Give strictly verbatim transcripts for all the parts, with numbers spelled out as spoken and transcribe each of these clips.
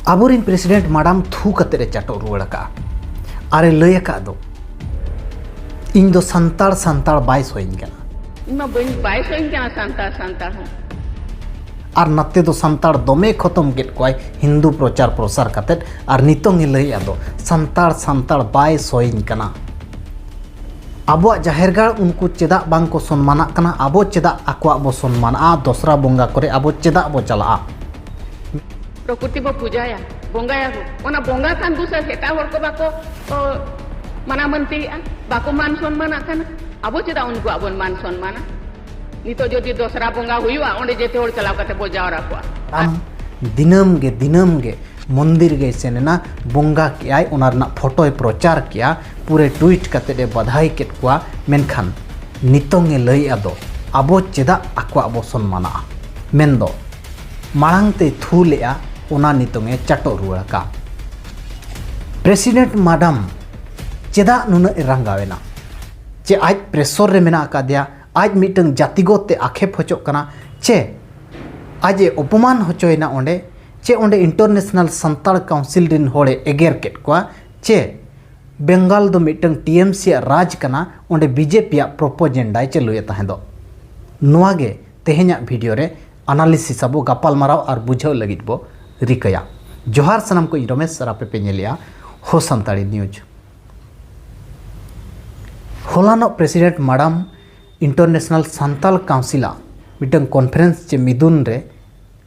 ᱟᱵᱚᱨᱤᱱ president madam ᱛᱷᱩ ᱠᱟᱛᱮᱫ ᱮ ᱪᱟᱴᱚᱜ ᱨᱩᱣᱟᱹᱲ ᱟᱠᱟᱫᱼᱟ᱾ ᱟᱨᱮ ᱞᱟᱹᱭ ᱟᱠᱟᱫ ᱫᱚ, "ᱤᱧ ᱫᱚ ᱥᱟᱱᱛᱟᱲ, ᱥᱟᱱᱛᱟᱲ ᱵᱟᱭ ᱥᱚᱭᱤᱧ ᱠᱟᱱᱟ᱾" ᱤᱧ ᱢᱟ ᱵᱟᱹᱧ, ᱵᱟᱭ ᱥᱚᱭᱤᱧ ᱠᱟᱱᱟ ᱥᱟᱱᱛᱟᱲ, ᱥᱟᱱᱛᱟᱲ ᱦᱚᱸ᱾ ᱟᱨ ᱱᱟᱛᱮ ᱫᱚ ᱥᱟᱱᱛᱟᱲ ᱫᱚᱢᱮ ᱠᱷᱚᱛᱚᱢ ᱠᱮᱫ ᱠᱚᱣᱟᱭ ᱦᱤᱱᱫᱩ ᱯᱨᱚᱪᱟᱨ ᱯᱨᱚᱥᱟᱨ ᱠᱟᱛᱮᱫ, ᱟᱨ ᱱᱤᱛᱚᱝ ᱮ ᱞᱟᱹᱭᱮᱫᱼᱟ ᱫᱚ, "ᱥᱟᱱᱛᱟᱲ, ᱥᱟᱱᱛᱟᱲ ᱵᱟᱭ ᱥᱚᱭᱤᱧ ᱠᱟᱱᱟ᱾" ᱟᱵᱚᱣᱟᱜ ᱡᱟᱦᱮᱨ ᱜᱟᱲ ᱩᱱᱠᱩ ᱪᱮᱫᱟᱜ ᱵᱟᱝ ᱠᱚ ᱥᱚᱱᱢᱟᱱᱟᱜ ᱠᱟᱱᱟ? ᱟᱵᱚ ᱪᱮᱫᱟᱜ ᱟᱠᱚᱣᱟᱜ ᱵᱚ ᱥᱚᱱᱢᱟᱱᱟᱜᱼᱟ? ᱫᱚᱥᱨᱟ ᱵᱚᱸᱜᱟ ᱠᱚᱨᱮ ᱟᱵᱚ ᱪᱮᱫᱟᱜ ᱵᱚ ᱪᱟᱞᱟᱜᱼᱟ? ᱯᱨᱚᱠᱨᱤᱛᱤ ᱵᱚ ᱯᱩᱡᱟᱭᱟ, ᱵᱚᱸᱜᱟᱭᱟ ᱵᱚ᱾ ᱚᱱᱟ ᱵᱚᱸᱜᱟ ᱠᱷᱟᱱ ᱫᱩᱥᱟᱹ ᱮᱴᱟᱜ ᱦᱚᱲ ᱠᱚ ᱵᱟᱠᱚ, ᱚ, ᱢᱟᱱᱟ ᱢᱟᱹᱱᱛᱤᱭᱮᱜᱼᱟ, ᱵᱟᱠᱚ ᱢᱟᱱ ᱥᱚᱱᱢᱟᱱᱟᱜ ᱠᱟᱱᱟ᱾ ᱟᱵᱚ ᱪᱮᱫᱟᱜ ᱩᱱᱠᱩᱣᱟᱜ ᱵᱚᱱ ᱢᱟᱱ ᱥᱚᱱᱢᱟᱱᱟ? ᱱᱤᱛᱚᱜ ᱡᱩᱫᱤ ᱫᱚᱥᱨᱟ ᱵᱚᱸᱜᱟ ᱦᱩᱭᱩᱜᱼᱟ, ᱚᱸᱰᱮ ᱡᱮᱛᱮ ᱦᱚᱲ ᱪᱟᱞᱟᱣ ᱠᱟᱛᱮ ᱵᱚ ᱡᱟᱣᱨᱟ ᱠᱚᱜᱼᱟ᱾ ᱟᱢ ᱫᱤᱱᱟᱹᱢ ᱜᱮ, ᱫᱤᱱᱟᱹᱢ ᱜᱮ ᱢᱚᱱᱫᱤᱨ ᱜᱮᱭ ᱥᱮᱱ ᱮᱱᱟ, ᱵᱚᱸᱜᱟ ᱠᱮᱜᱼᱟᱭ, ᱚᱱᱟ ᱨᱮᱱᱟᱜ ᱯᱷᱳᱴᱳᱭ ᱯᱨᱚᱪᱟᱨ ᱠᱮᱜᱼᱟ, ᱯᱩᱨᱟᱹ ᱴᱩᱭᱤᱴ ᱠᱟᱛᱮᱫ ᱮ ᱵᱟᱫᱷᱟᱭ ᱠᱮᱫ ᱠᱚᱣᱟ᱾ ᱢᱮᱱᱠᱷᱟᱱ ᱱᱤᱛᱚᱝ ᱮ ᱞᱟᱹᱭᱮᱫᱼᱟ ᱫᱚ, ᱟᱵᱚ ᱪᱮᱫᱟᱜ ᱟᱠᱚᱣᱟᱜ ᱵᱚ ᱥᱚᱱᱢᱟᱱᱟᱜᱼᱟ? ᱢᱮᱱᱫᱚ ᱢᱟᱲᱟᱝ ᱛᱮᱭ ᱛᱷᱩ ᱞᱮᱜᱼᱟ, ᱚᱱᱟ ᱱᱤᱛᱚᱝ ᱮ ᱪᱟᱴᱚ ᱨᱩᱣᱟᱹᱲ ᱟᱠᱟᱫ᱾ ᱯᱨᱮᱥᱤᱰᱮᱱᱴ ᱢᱟᱰᱟᱢ ᱪᱮᱫᱟᱜ ᱱᱩᱱᱟᱹᱜ ᱮ ᱨᱟᱸᱜᱟᱣ ᱮᱱᱟ? ᱪᱮ ᱟᱡ ᱯᱨᱮᱥᱚᱨ ᱨᱮ ᱢᱮᱱᱟᱜ ᱟᱠᱟᱫᱮᱭᱟ? ᱟᱡ ᱢᱤᱫᱴᱟᱝ ᱡᱟᱹᱛᱤᱜᱚᱛ ᱛᱮ ᱟᱠᱷᱮᱯ ᱦᱚᱪᱚᱜ ᱠᱟᱱᱟ? ᱪᱮ ᱟᱡ ᱮ ᱚᱯᱚᱢᱟᱱ ᱦᱚᱪᱚᱭᱮᱱᱟ ᱚᱸᱰᱮ? ᱪᱮ ᱚᱸᱰᱮ ᱤᱱᱴᱟᱨᱱᱮᱥᱱᱟᱞ ᱥᱟᱱᱛᱟᱲ ᱠᱟᱣᱩᱱᱥᱤᱞ ᱨᱮᱱ ᱦᱚᱲᱮ ᱮᱜᱮᱨ ᱠᱮᱫ ᱠᱚᱣᱟ? ᱪᱮ ᱵᱮᱝᱜᱟᱞ ᱫᱚ ᱢᱤᱫᱴᱟᱝ ᱴᱤ ᱮᱢ ᱥᱤ ᱟᱜ ᱨᱟᱡᱽ ᱠᱟᱱᱟ, ᱚᱸᱰᱮ ᱵᱤ ᱡᱮ ᱯᱤ ᱟᱜ ᱯᱨᱚᱯᱚᱡᱮᱱᱰᱟᱭ ᱪᱟᱹᱞᱩᱭᱮᱫ ᱛᱟᱦᱮᱸ ᱫᱚ? ᱱᱚᱣᱟ ᱜᱮ ᱛᱮᱦᱮᱧᱟᱜ ᱵᱷᱤᱰᱤᱭᱳ ᱨᱮ ᱟᱱᱟᱞᱤᱥᱤᱥ ᱟᱵᱚ, ᱜᱟᱯᱟᱞᱢᱟᱨᱟᱣ ᱟᱨ ᱵᱩᱡᱷᱟᱹᱣ ᱞᱟᱹᱜᱤᱫ ᱵᱚ ᱨᱤᱠᱟᱹᱭᱟ᱾ ᱡᱚᱦᱟᱨ ᱥᱟᱱᱟᱢ ᱠᱚ, ᱤᱧ ᱨᱚᱢᱮᱥ ᱟᱨ ᱟᱯᱮ ᱯᱮ ᱧᱮᱞᱮᱜᱼᱟ ᱦᱳ ᱥᱟᱱᱛᱟᱲᱤ ᱱᱤᱭᱩᱡᱽ᱾ ᱦᱚᱞᱟᱱᱚᱜ president madam international Santal council ᱟᱜ ᱢᱤᱫᱴᱟᱝ ᱠᱚᱱᱯᱷᱟᱨᱮᱱᱥ ᱪᱮ ᱢᱤᱫᱩᱱ ᱨᱮ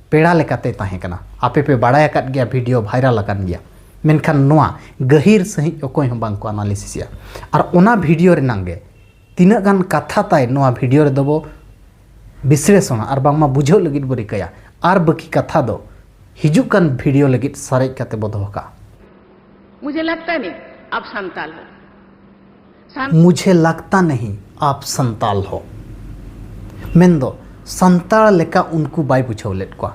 ᱯᱮᱲᱟ ᱞᱮᱠᱟᱛᱮ ᱛᱟᱦᱮᱸ ᱠᱟᱱᱟ᱾ ᱟᱯᱮ ᱯᱮ ᱵᱟᱲᱟᱭ ᱟᱠᱟᱫ ᱜᱮᱭᱟ, ᱵᱷᱤᱰᱤᱭᱳ ᱵᱷᱟᱭᱨᱟᱞ ᱟᱠᱟᱱ ᱜᱮᱭᱟ᱾ ᱢᱮᱱᱠᱷᱟᱱ ᱱᱚᱣᱟ ᱜᱟᱹᱦᱤᱨ ᱥᱟᱺᱦᱤᱡ ᱚᱠᱚᱭ ᱦᱚᱸ ᱵᱟᱝ ᱠᱚ ᱟᱱᱟᱞᱤᱥᱤᱥᱮᱜᱼᱟ᱾ ᱟᱨ ᱚᱱᱟ ᱵᱷᱤᱰᱤᱭᱳ ᱨᱮᱱᱟᱝ ᱜᱮ ᱛᱤᱱᱟᱹᱜ ᱜᱟᱱ ᱠᱟᱛᱷᱟ ᱛᱟᱭ ᱱᱚᱣᱟ ᱵᱷᱤᱰᱤᱭᱳ ᱨᱮᱫᱚ ᱵᱚ ᱵᱤᱥᱞᱮᱥᱚᱱᱟ ᱟᱨ ᱵᱟᱝᱢᱟ ᱵᱩᱡᱷᱟᱹᱣ ᱞᱟᱹᱜᱤᱫ ᱵᱚ ᱨᱤᱠᱟᱹᱭᱟ᱾ ᱟᱨ ᱵᱟᱹᱠᱤ ᱠᱟᱛᱷᱟ ᱫᱚ ᱦᱤᱡᱩᱜ ᱠᱟᱱ ᱵᱷᱤᱰᱤᱭᱳ ᱞᱟᱹᱜᱤᱫ ᱥᱟᱨᱮᱡ ᱠᱟᱛᱮ ᱵᱚ ᱫᱚᱦᱚ ᱠᱟᱜᱼᱟ᱾ मुझे लगता नहीं आप संताल हो। ᱢᱩᱡᱷᱮ ᱞᱟᱜᱽᱛᱟ ᱱᱟᱦᱤ ᱟᱯ ᱥᱟᱱᱛᱟᱞ ᱦᱚ᱾ ᱢᱮᱱᱫᱚ ᱥᱟᱱᱛᱟᱲ ᱞᱮᱠᱟ ᱩᱱᱠᱩ ᱵᱟᱭ ᱵᱩᱡᱷᱟᱹᱣ ᱞᱮᱫ ᱠᱚᱣᱟ᱾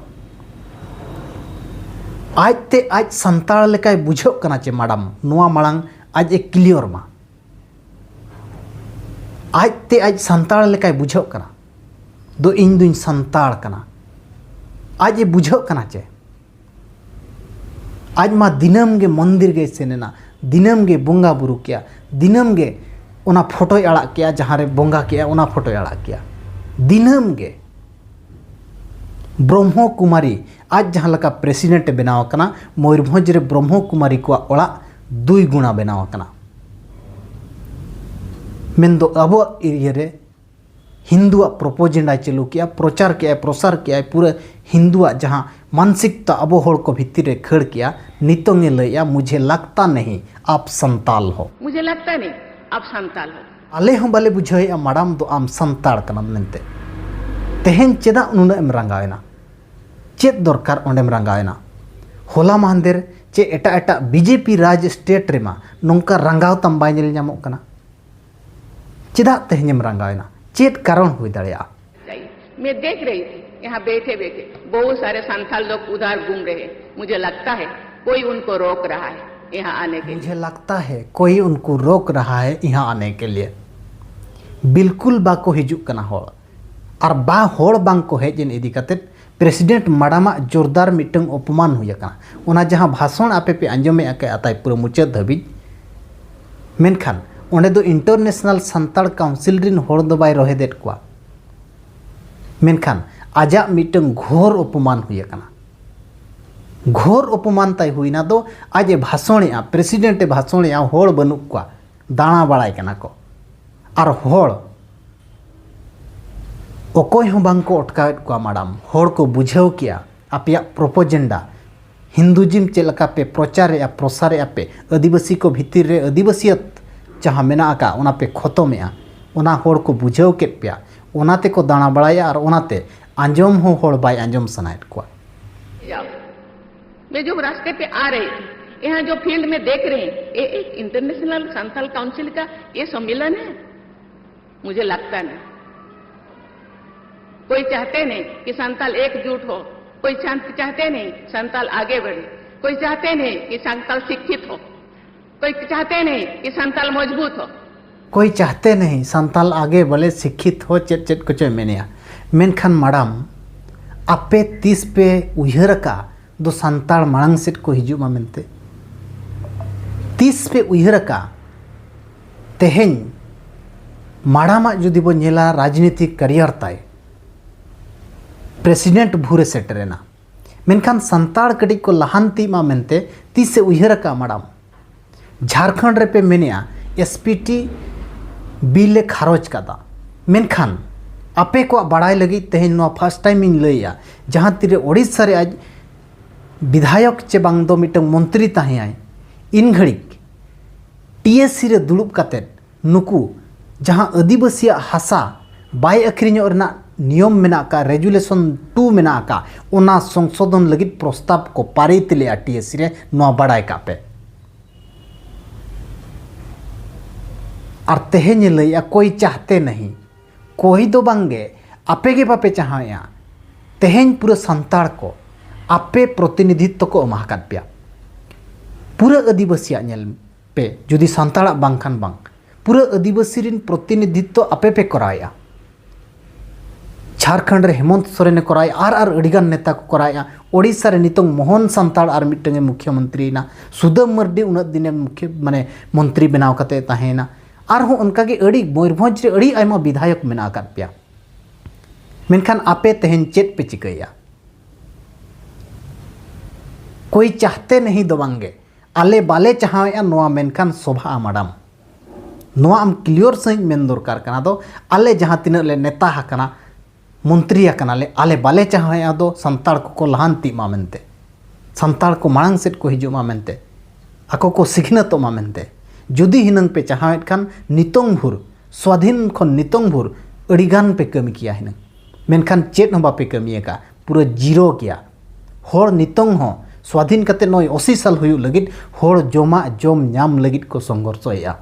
ᱟᱡᱛᱮ ᱟᱡ ᱥᱟᱱᱛᱟᱲ ᱞᱮᱠᱟᱭ ᱵᱩᱡᱷᱟᱹᱜ ᱠᱟᱱᱟ ᱪᱮ ᱢᱟᱰᱟᱢ, ᱱᱚᱣᱟ ᱢᱟᱲᱟᱝ ᱟᱡ ᱮ ᱠᱞᱤᱭᱟᱨ ᱢᱟ᱾ ᱟᱡᱛᱮ ᱟᱡ ᱥᱟᱱᱛᱟᱲ ᱞᱮᱠᱟᱭ ᱵᱩᱡᱷᱟᱹᱜ ᱠᱟᱱᱟ ᱫᱚ, "ᱤᱧ ᱫᱩᱧ ᱥᱟᱱᱛᱟᱲ ᱠᱟᱱᱟ", ᱟᱡ ᱮ ᱵᱩᱡᱷᱟᱹᱜ ᱠᱟᱱᱟ ᱪᱮ? ᱟᱡ ᱢᱟ ᱫᱤᱱᱟᱹᱢ ᱜᱮ ᱢᱚᱱᱫᱤᱨ ᱜᱮᱭ ᱥᱮᱱ ᱮᱱᱟ, ᱫᱤᱱᱟᱹᱢ ᱜᱮ ᱵᱚᱸᱜᱟ ᱵᱩᱨᱩ ᱠᱮᱜᱼᱟ, ᱫᱤᱱᱟᱹᱢ ᱜᱮ ᱚᱱᱟ ᱯᱷᱳᱴᱳᱭ ᱟᱲᱟᱜ ᱠᱮᱜᱼᱟ, ᱡᱟᱦᱟᱸ ᱨᱮ ᱵᱚᱸᱜᱟ ᱠᱮᱜᱼᱟ ᱚᱱᱟ ᱯᱷᱳᱴᱳᱭ ᱟᱲᱟᱜ ᱠᱮᱜᱼᱟ ᱫᱤᱱᱟᱹᱢ ᱜᱮ᱾ ᱵᱨᱚᱦᱢᱚ ᱠᱩᱢᱟᱨᱤ ᱟᱡ ᱡᱟᱦᱟᱸ ᱞᱮᱠᱟ ᱯᱨᱮᱥᱤᱰᱮᱱᱴ ᱮ ᱵᱮᱱᱟᱣ ᱟᱠᱟᱱᱟ, ᱢᱚᱭᱩᱨᱵᱷᱚᱸᱡᱽ ᱨᱮ ᱵᱨᱚᱦᱢᱚ ᱠᱩᱢᱟᱨᱤ ᱠᱚᱣᱟᱜ ᱚᱲᱟᱜ ᱫᱩᱭ ᱜᱩᱬᱟ ᱵᱮᱱᱟᱣ ᱟᱠᱟᱱᱟ᱾ ᱢᱮᱱᱫᱚ ᱟᱵᱚᱣᱟᱜ ᱮᱨᱤᱭᱟ ᱨᱮ ᱦᱤᱱᱫᱩᱣᱟᱜ ᱯᱨᱚᱯᱳᱡᱮᱱᱰᱟᱭ ᱪᱟᱹᱞᱩ ᱠᱮᱜᱼᱟ, ᱯᱨᱚᱪᱟᱨ ᱠᱮᱜᱼᱟᱭ, ᱯᱨᱚᱥᱟᱨ ᱠᱮᱜᱼᱟᱭ, ᱯᱩᱨᱟᱹ ᱦᱤᱱᱫᱩᱣᱟᱜ ᱡᱟᱦᱟᱸ ᱢᱟᱱᱥᱤᱠᱛᱟ ᱟᱵᱚ ᱦᱚᱲ ᱠᱚ ᱵᱷᱤᱛᱤᱨ ᱨᱮ ᱠᱷᱟᱹᱲ ᱠᱮᱜᱼᱟ, ᱱᱤᱛᱚᱝ ᱮ ᱞᱟᱹᱭᱮᱜᱼᱟ, "ᱢᱩᱡᱷᱮ ᱞᱟᱜᱽᱛᱟ ᱱᱟᱦᱤ ᱟᱯ ᱥᱟᱱᱛᱟᱞ ᱦᱚ, ᱢᱩᱡᱷᱮ ᱞᱟᱜᱽᱛᱟ ᱱᱟᱦᱤ ᱟᱯ ᱥᱟᱱᱛᱟᱞ ᱦᱚ, ᱟᱞᱮ ᱦᱚᱸ ᱵᱟᱞᱮ ᱵᱩᱡᱷᱟᱹᱣᱮᱜᱼᱟ ᱢᱟᱰᱟᱢ ᱫᱚ ᱟᱢ ᱥᱟᱱᱛᱟᱲ ᱠᱟᱱᱟᱢ ᱢᱮᱱᱛᱮ᱾ ᱛᱮᱦᱮᱧ ᱪᱮᱫᱟᱜ ᱱᱩᱱᱟᱹᱜ ᱮᱢ ᱨᱟᱸᱜᱟᱣ ᱮᱱᱟ? ᱪᱮᱫ ᱫᱚᱨᱠᱟᱨ ᱚᱸᱰᱮᱢ ᱨᱟᱸᱜᱟᱣ ᱮᱱᱟ? ᱦᱚᱞᱟ ᱢᱟᱦᱫᱮᱨ ᱪᱮ ᱮᱴᱟᱜ ᱮᱴᱟᱜ ᱵᱤᱡᱮᱯᱤ ᱨᱟᱡᱽ ᱥᱴᱮᱴ ᱨᱮᱢᱟ ᱱᱚᱝᱠᱟ ᱨᱟᱸᱜᱟᱣ ᱛᱟᱢ ᱵᱟᱭ ᱧᱮᱞ ᱧᱟᱢᱚᱜ ᱠᱟᱱᱟ᱾ ᱪᱮᱫᱟᱜ ᱛᱮᱦᱮᱧᱮᱢ ᱨᱟᱸᱜᱟᱣ ᱮᱱᱟ? ᱪᱮᱫ ᱠᱟᱨᱚᱱ ᱦᱩᱭ ᱫᱟᱲᱮᱭᱟᱜᱼᱟ?" मैं देख रही थी, यहाँ बैठे बैठे बहुत सारे संथाल लोग उधर घूम रहे हैं। मुझे लगता है कोई उनको रोक रहा है यहाँ आने के लिए। मुझे लगता है कोई उनको रोक रहा है यहाँ आने के लिए। बिल्कुल ᱵᱟᱠᱚ ᱦᱤᱡᱩᱜ ᱠᱟᱱᱟ ᱦᱚᱲ᱾ ᱟᱨ ᱵᱟ ᱦᱚᱲ ᱵᱟᱝ ᱠᱚ ᱦᱮᱡ ᱮᱱ ᱤᱫᱤ ᱠᱟᱛᱮ ᱯᱨᱮᱥᱤᱰᱮᱱᱴ ᱢᱟᱰᱟᱢᱟᱜ ᱡᱳᱨᱫᱟᱨ ᱢᱤᱫᱴᱟᱝ ᱚᱯᱚᱢᱟᱱ ᱦᱩᱭ ᱟᱠᱟᱱᱟ᱾ ᱚᱱᱟ ᱡᱟᱦᱟᱸ ᱵᱷᱟᱥᱚᱱ ᱟᱯᱮ ᱯᱮ ᱟᱸᱡᱚᱢᱮᱫ ᱟᱠᱟᱫ ᱛᱟᱭ ᱯᱩᱨᱟᱹ ᱢᱩᱪᱟᱹᱫ ᱫᱷᱟᱹᱵᱤᱡ, ᱢᱮᱱᱠᱷᱟᱱ ᱚᱸᱰᱮ ᱫᱚ ᱤᱱᱴᱟᱨᱱᱮᱥᱱᱟᱞ ᱥᱟᱱᱛᱟᱲ ᱠᱟᱣᱩᱱᱥᱤᱞ ᱨᱤᱱ ᱦᱚᱲ ᱫᱚ ᱵᱟᱭ ᱨᱚᱦᱮᱫᱮᱫ ᱠᱚᱣᱟ᱾ ᱢᱮᱱᱠᱷᱟᱱ ᱟᱡᱟᱜ ᱢᱤᱫᱴᱟᱝ ᱜᱷᱳᱨ ᱚᱯᱚᱢᱟᱱ ᱦᱩᱭ ᱟᱠᱟᱱᱟ᱾ ᱜᱷᱳᱨ ᱚᱯᱚᱢᱟᱱ ᱛᱟᱭ ᱦᱩᱭᱱᱟ ᱫᱚ ᱟᱡ ᱮ ᱵᱷᱟᱥᱚᱬᱮᱜᱼᱟ, ᱯᱨᱮᱥᱤᱰᱮᱱᱴ ᱮ ᱵᱷᱟᱥᱚᱬᱮᱜᱼᱟ, ᱦᱚᱲ ᱵᱟᱹᱱᱩᱜ ᱠᱚᱣᱟ, ᱫᱟᱬᱟ ᱵᱟᱲᱟᱭ ᱠᱟᱱᱟ ᱠᱚ᱾ ᱟᱨ ᱦᱚᱲ ᱚᱠᱚᱭ ᱦᱚᱸ ᱵᱟᱝ ᱠᱚ ᱚᱴᱠᱟᱣᱮᱫ ᱠᱚᱣᱟ ᱢᱟᱰᱟᱢ᱾ ᱦᱚᱲ ᱠᱚ ᱵᱩᱡᱷᱟᱹᱣ ᱠᱮᱜᱼᱟ ᱟᱯᱮᱭᱟᱜ ᱯᱨᱚᱯᱳᱡᱮᱱᱰᱟ, ᱦᱤᱱᱫᱩᱡᱤᱢ ᱪᱮᱫ ᱞᱮᱠᱟ ᱯᱮ ᱯᱨᱚᱪᱟᱨᱮᱜᱼᱟ, ᱯᱨᱚᱥᱟᱨᱮᱜᱼᱟ ᱯᱮ, ᱟᱹᱫᱤᱵᱟᱹᱥᱤ ᱠᱚ ᱵᱷᱤᱛᱤᱨ ᱨᱮ ᱟᱹᱫᱤᱵᱟᱹᱥᱤᱭᱟᱹᱛ ᱡᱟᱦᱟᱸ ᱢᱮᱱᱟᱜ ᱟᱠᱟᱫ ᱚᱱᱟ ᱯᱮ ᱠᱷᱚᱛᱚᱢᱮᱜᱼᱟ, ᱚᱱᱟ ᱦᱚᱲ ᱠᱚ ᱵᱩᱡᱷᱟᱹᱣ ᱠᱮᱫ ᱯᱮᱭᱟ, ᱚᱱᱟ ᱛᱮᱠᱚ ᱫᱟᱬᱟ ᱵᱟᱲᱟᱭᱟ ᱟᱨ ᱚᱱᱟᱛᱮ ᱟᱸᱡᱚᱢ ᱦᱚᱸ ᱦᱚᱲ ᱵᱟᱭ ᱟᱸᱡᱚᱢ ᱥᱟᱱᱟᱭᱮᱫ ᱠᱚᱣᱟ᱾ जाओ। मैं जो रास्ते पे आ रही थी, यहाँ जो फील्ड में देख रहे हैं, ये एक इंटरनेशनल संथाल काउंसिल का ये सम्मेलन है? मुझे लगता नहीं। कोई चाहते नहीं कि संथाल एकजुट हो, कोई चाह- चाहते नहीं संथाल आगे बढ़े, कोई चाहते नहीं कि संथाल शिक्षित हो, कोई चाहते नहीं कि संथाल मजबूत हो। कोई चाहते नहीं संथाल आगे बढ़े, शिक्षित हो, ᱪᱮᱫ ᱪᱮᱫ ᱠᱚᱪᱚᱭ ᱢᱮᱱᱮᱜᱼᱟ᱾ ᱢᱮᱱᱠᱷᱟᱱ ᱢᱟᱰᱟᱢ, ᱟᱯᱮ ᱛᱤᱥ ᱯᱮ ᱩᱭᱦᱟᱹᱨ ᱟᱠᱟᱫᱼᱟ ᱫᱚ ᱥᱟᱱᱛᱟᱲ ᱢᱟᱲᱟᱝ ᱥᱮᱫ ᱠᱚ ᱦᱤᱡᱩᱜ ᱢᱟ ᱢᱮᱱᱛᱮ᱾ ᱛᱤᱥ ᱯᱮ ᱩᱭᱦᱟᱹᱨ ᱟᱠᱟᱫᱼᱟ? ᱛᱮᱦᱮᱧ ᱢᱟᱲᱟᱝ ᱟᱜ ᱡᱩᱫᱤ ᱵᱚᱱ ᱧᱮᱞᱟ, ᱨᱟᱡᱽᱱᱤᱛᱤᱠ ᱠᱮᱨᱤᱭᱟᱨ ᱛᱟᱭ ᱯᱨᱮᱥᱤᱰᱮᱱᱴ ᱵᱷᱩᱨ ᱮ ᱥᱮᱴᱮᱨᱮᱱᱟ, ᱢᱮᱱᱠᱷᱟᱱ ᱥᱟᱱᱛᱟᱲ ᱠᱟᱹᱴᱤᱡ ᱠᱚ ᱞᱟᱦᱟᱱᱛᱤᱜ ᱢᱟ ᱢᱮᱱᱛᱮ ᱛᱤᱥ ᱮ ᱩᱭᱦᱟᱹᱨ ᱟᱠᱟᱫᱼᱟ ᱢᱟᱲᱟᱝ? ᱡᱷᱟᱲᱠᱷᱚᱸᱰ ᱨᱮᱯᱮ ᱢᱮᱱᱮᱜᱼᱟ, ᱮᱥ ᱯᱤ ᱴᱤ ᱵᱤᱞ ᱮ ᱠᱷᱟᱨᱚᱪ ᱠᱟᱫᱟ, ᱢᱮᱱᱠᱷᱟᱱ ᱟᱯᱮ ᱠᱚᱣᱟᱜ ᱵᱟᱲᱟᱭ ᱞᱟᱹᱜᱤᱫ ᱛᱮᱦᱮᱧ ᱱᱚᱣᱟ ᱯᱷᱟᱥᱴ ᱴᱟᱭᱤᱢ ᱤᱧ ᱞᱟᱹᱭᱮᱜᱼᱟ, ᱡᱟᱦᱟᱸ ᱛᱤᱨᱮ ᱳᱰᱤᱥᱟ ᱨᱮ ᱟᱡ ᱵᱤᱫᱷᱟᱭᱚᱠ ᱪᱮ ᱵᱟᱝ ᱫᱚ ᱢᱤᱫᱴᱟᱝ ᱢᱚᱱᱛᱨᱤ ᱛᱟᱦᱮᱸᱭᱟᱭ, ᱤᱱ ᱜᱷᱟᱹᱲᱤᱡ ᱴᱤ ᱮᱥ ᱥᱤ ᱨᱮ ᱫᱩᱲᱩᱵ ᱠᱟᱛᱮᱫ ᱱᱩᱠᱩ ᱡᱟᱦᱟᱸ ᱟᱹᱫᱤᱵᱟᱹᱥᱤᱭᱟᱜ ᱦᱟᱥᱟ ᱵᱟᱭ ᱟᱹᱠᱷᱨᱤᱧᱚᱜ ᱨᱮᱱᱟᱜ ᱱᱤᱭᱚᱢ ᱢᱮᱱᱟᱜ ᱟᱠᱟᱫ, ᱨᱮᱡᱩᱞᱮᱥᱚᱱ ᱴᱩ ᱢᱮᱱᱟᱜ ᱟᱠᱟᱫ, ᱚᱱᱟ ᱥᱚᱝᱥᱳᱫᱷᱚᱱ ᱞᱟᱹᱜᱤᱫ ᱯᱨᱚᱥᱛᱟᱵ ᱠᱚ ᱯᱟᱨᱤᱛ ᱞᱮᱜᱼᱟ ᱴᱤ ᱮᱥ ᱥᱤ ᱨᱮ, ᱱᱚᱣᱟ ᱵᱟᱲᱟᱭ ᱠᱟᱜ ᱯᱮ᱾ ᱟᱨ ᱛᱮᱦᱮᱧ ᱮ ᱞᱟᱹᱭᱮᱜᱼᱟ, ᱠᱳᱭ ᱪᱟᱦᱛᱮ ᱱᱟᱦᱤ, ᱠᱳᱭ ᱫᱚ ᱵᱟᱝᱜᱮ, ᱟᱯᱮ ᱜᱮ ᱵᱟᱯᱮ ᱪᱟᱦᱟᱣᱮᱜᱼᱟ᱾ ᱛᱮᱦᱮᱧ ᱯᱩᱨᱟᱹ ᱥᱟᱱᱛᱟᱲ ᱠᱚ ᱟᱯᱮ ᱯᱨᱚᱛᱤᱱᱤᱫᱷᱤᱛᱛᱚ ᱠᱚ ᱮᱢᱟ ᱟᱠᱟᱫ ᱯᱮᱭᱟ᱾ ᱯᱩᱨᱟᱹ ᱟᱹᱫᱤᱵᱟᱹᱥᱤᱭᱟᱜ ᱧᱮᱞ ᱯᱮ, ᱡᱩᱫᱤ ᱥᱟᱱᱛᱟᱲᱟᱜ ᱵᱟᱝᱠᱷᱟᱱ ᱵᱟᱝ, ᱯᱩᱨᱟᱹ ᱟᱹᱫᱤᱵᱟᱹᱥᱤ ᱨᱤᱱ ᱯᱨᱚᱛᱤᱱᱤᱫᱷᱤᱛᱛᱚ ᱟᱯᱮ ᱯᱮ ᱠᱚᱨᱟᱣᱮᱜᱼᱟ᱾ ᱡᱷᱟᱲᱠᱷᱚᱸᱰ ᱨᱮ ᱦᱮᱢᱚᱱᱛ ᱥᱚᱨᱮᱱᱮ ᱠᱚᱨᱟᱣᱮᱜᱼᱟ, ᱟᱨ ᱟᱨ ᱟᱹᱰᱤᱜᱟᱱ ᱱᱮᱛᱟ ᱠᱚ ᱠᱚᱨᱟᱣᱮᱜᱼᱟ᱾ ᱳᱰᱤᱥᱟ ᱨᱮ ᱱᱤᱛᱚᱝ ᱢᱳᱦᱚᱱ ᱥᱟᱱᱛᱟᱲ ᱟᱨ ᱢᱤᱫᱴᱟᱝ ᱮ ᱢᱩᱠᱷᱭᱚᱢᱚᱱᱛᱨᱤᱭᱮᱱᱟ᱾ ᱥᱩᱫᱟᱹᱢ ᱢᱟᱨᱰᱤ ᱩᱱᱟᱹᱜ ᱫᱤᱱᱮ ᱢᱩᱠᱷᱭᱚ, ᱢᱟᱱᱮ, ᱢᱚᱱᱛᱨᱤ ᱵᱮᱱᱟᱣ ᱠᱟᱛᱮ ᱛᱟᱦᱮᱸᱭᱮᱱᱟ᱾ ᱟᱨᱦᱚᱸ ᱚᱱᱠᱟᱜᱮ ᱟᱹᱰᱤ, ᱢᱚᱭᱩᱨᱵᱷᱚᱸᱡᱽ ᱨᱮ ᱟᱹᱰᱤ ᱟᱭᱢᱟ ᱵᱤᱫᱷᱟᱭᱚᱠ ᱢᱮᱱᱟᱜ ᱟᱠᱟᱫ ᱯᱮᱭᱟ, ᱢᱮᱱᱠᱷᱟᱱ ᱟᱯᱮ ᱛᱮᱦᱮᱧ ᱪᱮᱫ ᱯᱮ ᱪᱤᱠᱟᱹᱭᱮᱜᱼᱟ? ᱠᱳᱭ ᱪᱟᱦᱛᱮ ᱱᱟᱦᱤ ᱫᱚ ᱵᱟᱝᱜᱮ, ᱟᱞᱮ ᱵᱟᱞᱮ ᱪᱟᱦᱟᱣᱮᱜᱼᱟ ᱱᱚᱣᱟ, ᱢᱮᱱᱠᱷᱟᱱ ᱥᱚᱵᱷᱟᱜᱼᱟ ᱢᱟᱰᱟᱢ᱾ ᱱᱚᱣᱟ ᱟᱢ ᱠᱞᱤᱭᱚᱨ ᱥᱟᱺᱦᱤᱡ ᱢᱮᱱ ᱫᱚᱨᱠᱟᱨ ᱠᱟᱱᱟ ᱫᱚ, ᱟᱞᱮ ᱡᱟᱦᱟᱸ ᱛᱤᱱᱟᱹᱜ ᱞᱮ ᱱᱮᱛᱟ ᱟᱠᱟᱱᱟ, ᱢᱚᱱᱛᱨᱤ ᱟᱠᱟᱱᱟᱞᱮ, ᱟᱞᱮ ᱵᱟᱞᱮ ᱪᱟᱦᱟᱣᱮᱜᱼᱟ ᱫᱚ ᱥᱟᱱᱛᱟᱲ ᱠᱚᱠᱚ ᱞᱟᱦᱟᱱᱛᱤᱜ ᱢᱟ ᱢᱮᱱᱛᱮ, ᱥᱟᱱᱛᱟᱲ ᱠᱚ ᱢᱟᱲᱟᱝ ᱥᱮᱫ ᱠᱚ ᱦᱤᱡᱩᱜ ᱢᱟ ᱢᱮᱱᱛᱮ, ᱟᱠᱚ ᱠᱚ ᱥᱤᱠᱷᱱᱟᱹᱛᱚᱜ ᱢᱟ ᱢᱮᱱᱛᱮ᱾ ᱡᱩᱫᱤ ᱦᱤᱱᱟᱹᱝ ᱯᱮ ᱪᱟᱦᱟᱣᱮᱫ ᱠᱷᱟᱱ, ᱱᱤᱛᱚᱝ ᱵᱷᱳᱨ, ᱥᱣᱟᱫᱷᱤᱱ ᱠᱷᱚᱱ ᱱᱤᱛᱚᱝ ᱵᱷᱳᱨ ᱟᱹᱰᱤᱜᱟᱱ ᱯᱮ ᱠᱟᱹᱢᱤ ᱠᱮᱭᱟ ᱦᱤᱱᱟᱹᱝ, ᱢᱮᱱᱠᱷᱟᱱ ᱪᱮᱫ ᱦᱚᱸ ᱵᱟᱯᱮ ᱠᱟᱹᱢᱤ ᱟᱠᱟᱫᱼᱟ, ᱯᱩᱨᱟᱹ ᱡᱤᱨᱳ ᱜᱮᱭᱟ᱾ ᱦᱚᱲ ᱱᱤᱛᱚᱝ ᱦᱚᱸ ᱥᱣᱟᱫᱷᱤᱱ ᱠᱟᱛᱮ ᱱᱚᱜᱼᱚᱭ ᱟᱥᱤ ᱥᱟᱞ ᱦᱩᱭᱩᱜ ᱞᱟᱹᱜᱤᱫ ᱦᱚᱲ ᱡᱚᱢᱟᱜ ᱡᱚᱢ ᱧᱟᱢ ᱞᱟᱹᱜᱤᱫ ᱠᱚ ᱥᱚᱝᱜᱷᱚᱨᱥᱚᱭᱮᱫᱼᱟ᱾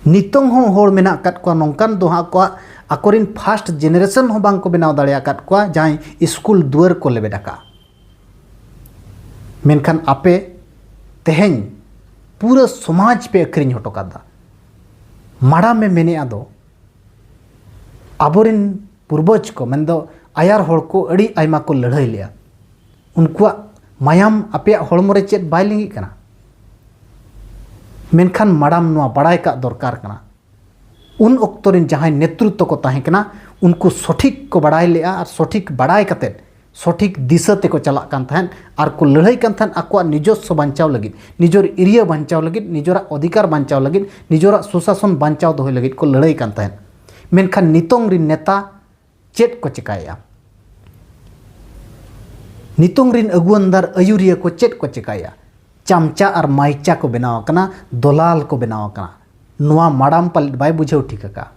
ᱱᱤᱛᱚᱝ ᱦᱚᱸ ᱦᱚᱲ ᱢᱮᱱᱟᱜ ᱟᱠᱟᱫ ᱠᱚᱣᱟ ᱱᱚᱝᱠᱟᱱ ᱫᱚ ᱦᱟᱸᱜ ᱠᱚᱣᱟᱜ ᱟᱠᱚᱨᱮᱱ ᱯᱷᱟᱥᱴ ᱡᱮᱱᱟᱨᱮᱥᱚᱱ ᱦᱚᱸ ᱵᱟᱝ ᱠᱚ ᱵᱮᱱᱟᱣ ᱫᱟᱲᱮ ᱟᱠᱟᱫ ᱠᱚᱣᱟ, ᱡᱟᱦᱟᱸᱭ ᱥᱠᱩᱞ ᱫᱩᱣᱟᱹᱨ ᱠᱚ ᱞᱮᱵᱮᱫ ᱟᱠᱟᱫᱼᱟ᱾ ᱢᱮᱱᱠᱷᱟᱱ ᱟᱯᱮ ᱛᱮᱦᱮᱧ ᱯᱩᱨᱟᱹ ᱥᱚᱢᱟᱡᱽ ᱯᱮ ᱟᱹᱠᱷᱨᱤᱧ ᱦᱚᱴᱚ ᱠᱟᱫᱟ᱾ ᱢᱟᱲᱟᱝ ᱮ ᱢᱮᱱᱮᱫᱼᱟ ᱫᱚ, ᱟᱵᱚᱨᱮᱱ ᱯᱩᱨᱵᱚᱡᱽ ᱠᱚ, ᱢᱮᱱᱫᱚ ᱟᱭᱟᱨ ᱦᱚᱲ ᱠᱚ ᱟᱹᱰᱤ ᱟᱭᱢᱟ ᱠᱚ ᱞᱟᱹᱲᱦᱟᱹᱭ ᱞᱮᱜᱼᱟ, ᱩᱱᱠᱩᱣᱟᱜ ᱢᱟᱭᱟᱢ ᱟᱯᱮᱭᱟᱜ ᱦᱚᱲᱢᱚ ᱨᱮ ᱪᱮᱫ ᱵᱟᱭ ᱞᱤᱸᱜᱤᱜ ᱠᱟᱱᱟ? ᱢᱮᱱᱠᱷᱟᱱ ᱢᱟᱲᱟᱢ ᱱᱚᱣᱟ ᱵᱟᱲᱟᱭ ᱠᱟᱜ ᱫᱚᱨᱠᱟᱨ ᱠᱟᱱᱟ᱾ ᱩᱱ ᱚᱠᱛᱚ ᱨᱮᱱ ᱡᱟᱦᱟᱸᱭ ᱱᱮᱛᱨᱤᱛᱛᱚ ᱠᱚ ᱛᱟᱦᱮᱸ ᱠᱟᱱᱟ, ᱩᱱᱠᱩ ᱥᱚᱴᱷᱤᱠ ᱠᱚ ᱵᱟᱲᱟᱭ ᱞᱮᱜᱼᱟ ᱟᱨ ᱥᱚᱴᱷᱤᱠ ᱵᱟᱲᱟᱭ ᱠᱟᱛᱮᱫ ᱥᱚᱴᱷᱤᱠ ᱫᱤᱥᱟᱹ ᱛᱮᱠᱚ ᱪᱟᱞᱟᱜ ᱠᱟᱱ ᱛᱟᱦᱮᱸᱫ ᱟᱨ ᱠᱚ ᱞᱟᱹᱲᱦᱟᱹᱭ ᱠᱟᱱ ᱛᱟᱦᱮᱸᱫ ᱟᱠᱚᱣᱟᱜ ᱱᱤᱡᱚᱥᱥᱚ ᱵᱟᱧᱪᱟᱣ ᱞᱟᱹᱜᱤᱫ, ᱱᱤᱡᱚᱨ ᱮᱨᱤᱭᱟ ᱵᱟᱧᱪᱟᱣ ᱞᱟᱹᱜᱤᱫ, ᱱᱤᱡᱚᱨᱟᱜ ᱚᱫᱷᱤᱠᱟᱨ ᱵᱟᱧᱪᱟᱣ ᱞᱟᱹᱜᱤᱫ, ᱱᱤᱡᱚᱨᱟᱜ ᱥᱩᱥᱟᱥᱚᱱ ᱵᱟᱧᱪᱟᱣ ᱫᱚᱦᱚᱭ ᱞᱟᱹᱜᱤᱫ ᱠᱚ ᱞᱟᱹᱲᱦᱟᱹᱭ ᱠᱟᱱ ᱛᱟᱦᱮᱸᱫ᱾ ᱢᱮᱱᱠᱷᱟᱱ ᱱᱤᱛᱚᱝ ᱨᱤᱱ ᱱᱮᱛᱟ ᱪᱮᱫ ᱠᱚ ᱪᱮᱠᱟᱭᱮᱫᱼᱟ? ᱱᱤᱛᱚᱝ ᱨᱤᱱ ᱟᱹᱜᱩᱣᱟᱹᱱᱫᱟᱨ ᱟᱹᱭᱩᱨᱤᱭᱟᱹ ᱠᱚ ᱪᱮᱫ ᱠᱚ ᱪᱮᱠᱟᱭᱮᱫᱼᱟ? ᱪᱟᱢᱪᱟ ᱟᱨ ᱢᱟᱭᱪᱟ ᱠᱚ ᱵᱮᱱᱟᱣ ᱟᱠᱟᱱᱟ, ᱫᱚᱞᱟᱞ ᱠᱚ ᱵᱮᱱᱟᱣ ᱟᱠᱟᱱᱟ᱾ ᱱᱚᱣᱟ ᱢᱟᱲᱟᱢ ᱯᱟᱞᱮᱫ ᱵᱟᱭ ᱵᱩᱡᱷᱟᱹᱣ ᱴᱷᱤᱠ ᱟᱠᱟᱫᱼᱟ᱾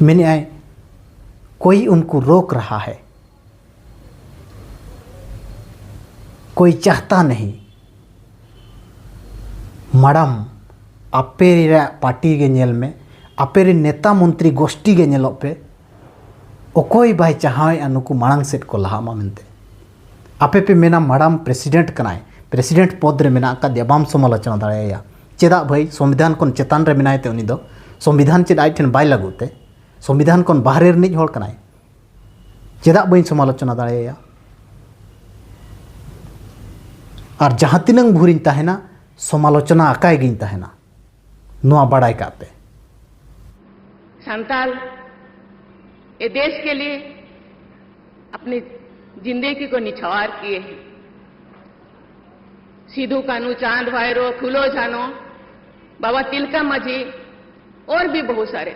ᱢᱮᱱᱮᱫᱼᱟᱭ, कोई उनको रोक रहा है, कोई चाहता नहीं। ᱢᱟᱲᱟᱢ, ᱟᱯᱮ ᱨᱮᱭᱟᱜ ᱯᱟᱨᱴᱤ ᱜᱮ ᱧᱮᱞ ᱢᱮ, ᱟᱯᱮ ᱨᱮᱱ ᱱᱮᱛᱟ ᱢᱚᱱᱛᱨᱤ ᱜᱳᱥᱴᱤ ᱜᱮ ᱧᱮᱞᱚᱜ ᱯᱮ, ᱚᱠᱚᱭ ᱵᱟᱭ ᱪᱟᱦᱟᱣᱮᱫᱼᱟ ᱱᱩᱠᱩ ᱢᱟᱲᱟᱝ ᱥᱮᱫ ᱠᱚ ᱞᱟᱦᱟᱜ ᱢᱟ ᱢᱮᱱᱛᱮ᱾ ᱟᱯᱮ ᱯᱮ ᱢᱮᱱᱟ ᱢᱟᱲᱟᱢ ᱯᱨᱮᱥᱤᱰᱮᱱᱴ ᱠᱟᱱᱟᱭ, ᱯᱨᱮᱥᱤᱰᱮᱱᱴ ᱯᱚᱫᱽ ᱨᱮ ᱢᱮᱱᱟᱜ ᱟᱠᱟᱫᱮᱭᱟ, ᱵᱟᱢ ᱥᱚᱢᱟᱞᱳᱪᱚᱱᱟ ᱫᱟᱲᱮᱭᱟᱭᱟ᱾ ᱪᱮᱫᱟᱜ ᱵᱷᱟᱹᱭ? ᱥᱚᱝᱵᱤᱫᱷᱟᱱ ᱠᱷᱚᱱ ᱪᱮᱛᱟᱱ ᱨᱮ ᱢᱮᱱᱟᱭ ᱛᱮ ᱩᱱᱤ ᱫᱚ, ᱥᱚᱝᱵᱤᱫᱷᱟᱱ ᱪᱮᱫ ᱟᱡ ᱴᱷᱮᱱ ᱵᱟᱭ ᱞᱟᱹᱜᱩ ᱛᱮ? ᱥᱚᱝᱵᱤᱫᱷᱟᱱ ᱠᱷᱚᱱ ᱵᱟᱦᱨᱮ ᱨᱤᱱᱤᱡ ᱦᱚᱲ ᱠᱟᱱᱟᱭ᱾ ᱪᱮᱫᱟᱜ ᱵᱟᱹᱧ ᱥᱚᱢᱟᱞᱳᱪᱚᱱᱟ ᱫᱟᱲᱮᱭᱟᱭᱟ? ᱟᱨ ᱡᱟᱦᱟᱸ ᱛᱤᱱᱟᱹᱝ ᱵᱷᱩᱨᱤᱧ ᱛᱟᱦᱮᱱᱟ, ᱥᱚᱢᱟᱞᱳᱪᱚᱱᱟ ᱟᱠᱟᱭ ᱜᱤᱧ ᱛᱟᱦᱮᱱᱟ, ᱱᱚᱣᱟ ᱵᱟᱲᱟᱭ ᱠᱟᱜ ᱯᱮ᱾ संताल ये देश के लिए अपनी जिंदगी को निछावर किए हैं। सिद्धू कानू, चांद भैरो, फूलो झानो, बाबा तिलका माझी और भी बहुत सारे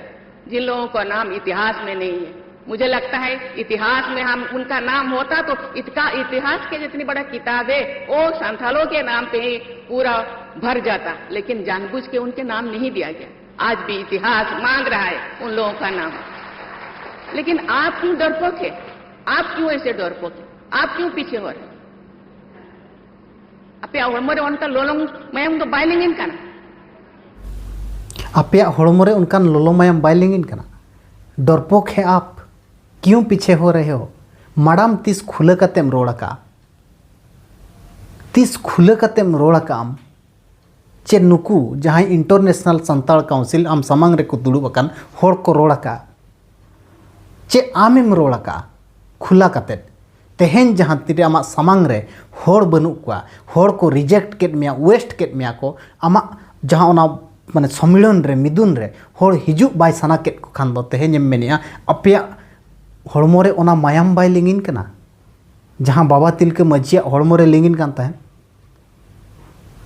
जिन लोगों का नाम इतिहास में नहीं है। मुझे लगता है इतिहास में हम उनका नाम होता तो इतका इतिहास के जितनी बड़ा किताब है वो संथालों के नाम पे ही पूरा भर जाता, लेकिन जानबूझ के उनके नाम नहीं दिया गया। आज भी इतिहास मांग रहा है उन लोगों का नाम। लेकिन आप क्यों डरपोक है? आप क्यों ऐसे डरपोक है? आप क्यों पीछे हो रहे? ᱟᱯᱮᱭᱟᱜ ᱦᱚᱲᱢᱚ ᱨᱮ ᱚᱱᱠᱟ ᱞᱚᱞᱚᱝ ᱢᱟᱭᱟᱢ ᱫᱚ ᱵᱟᱭ ᱞᱤᱸᱜᱤᱱ ᱠᱟᱱᱟ᱾ ᱟᱯᱮᱭᱟᱜ ᱦᱚᱲᱢᱚ ᱨᱮ ᱚᱱᱠᱟᱱ ᱞᱚᱞᱚ ᱢᱟᱭᱟᱢ ᱵᱟᱭ ᱞᱤᱸᱜᱤᱱ ᱠᱟᱱᱟ᱾ डरपोक है आप, क्यों पीछे हो रहे हो? ᱢᱟᱲᱟᱢ ᱛᱤᱥ ᱠᱷᱩᱞᱟᱹ ᱠᱟᱛᱮᱢ ᱨᱚᱲ ᱟᱠᱟᱜᱼᱟ? ᱛᱤᱥ ᱠᱷᱩᱞᱟᱹ ᱠᱟᱛᱮᱢ ᱨᱚᱲ ᱟᱠᱟᱜᱼᱟᱢ? ᱪᱮ ᱱᱩᱠᱩ ᱡᱟᱦᱟᱸᱭ ᱤᱱᱴᱟᱨᱱᱮᱥᱱᱟᱞ ᱥᱟᱱᱛᱟᱲ ᱠᱟᱣᱩᱱᱥᱤᱞ ᱟᱢ ᱥᱟᱢᱟᱝ ᱨᱮᱠᱚ ᱫᱩᱲᱩᱵ ᱟᱠᱟᱱ ᱦᱚᱲ ᱠᱚ ᱨᱚᱲ ᱟᱠᱟᱜᱼᱟ? ᱪᱮ ᱟᱢᱮᱢ ᱨᱚᱲ ᱟᱠᱟᱜᱼᱟ ᱠᱷᱩᱞᱟ ᱠᱟᱛᱮᱫ? ᱛᱮᱦᱮᱧ ᱡᱟᱦᱟᱸ ᱛᱤᱨᱮ ᱟᱢᱟᱜ ᱥᱟᱢᱟᱝ ᱨᱮ ᱦᱚᱲ ᱵᱟᱹᱱᱩᱜ ᱠᱚᱣᱟ, ᱦᱚᱲ ᱠᱚ ᱨᱤᱡᱮᱠᱴ ᱠᱮᱫ ᱢᱮᱭᱟ, ᱳᱭᱮᱥᱴ ᱠᱮᱫ ᱢᱮᱭᱟ ᱠᱚ, ᱟᱢᱟᱜ ᱡᱟᱦᱟᱸ ᱚᱱᱟ ᱢᱟᱱᱮ ᱥᱚᱢᱤᱲᱚᱱ ᱨᱮ, ᱢᱤᱫᱩᱱ ᱨᱮ ᱦᱚᱲ ᱦᱤᱡᱩᱜ ᱵᱟᱭ ᱥᱟᱱᱟ ᱠᱮᱫ ᱠᱚ ᱠᱷᱟᱱ ᱫᱚ, ᱛᱮᱦᱮᱧ ᱮᱢ ᱢᱮᱱᱮᱜᱼᱟ ᱟᱯᱮᱭᱟᱜ ᱦᱚᱲᱢᱚ ᱨᱮ ᱚᱱᱟ ᱢᱟᱭᱟᱢ ᱵᱟᱭ ᱞᱤᱸᱜᱤᱱ ᱠᱟᱱᱟ ᱡᱟᱦᱟᱸ ᱵᱟᱵᱟ ᱛᱤᱞᱠᱟᱹ ᱢᱟᱹᱡᱷᱤᱭᱟᱜ ᱦᱚᱲᱢᱚ ᱨᱮ ᱞᱤᱸᱜᱤᱱ ᱠᱟᱱ ᱛᱟᱦᱮᱸᱫ?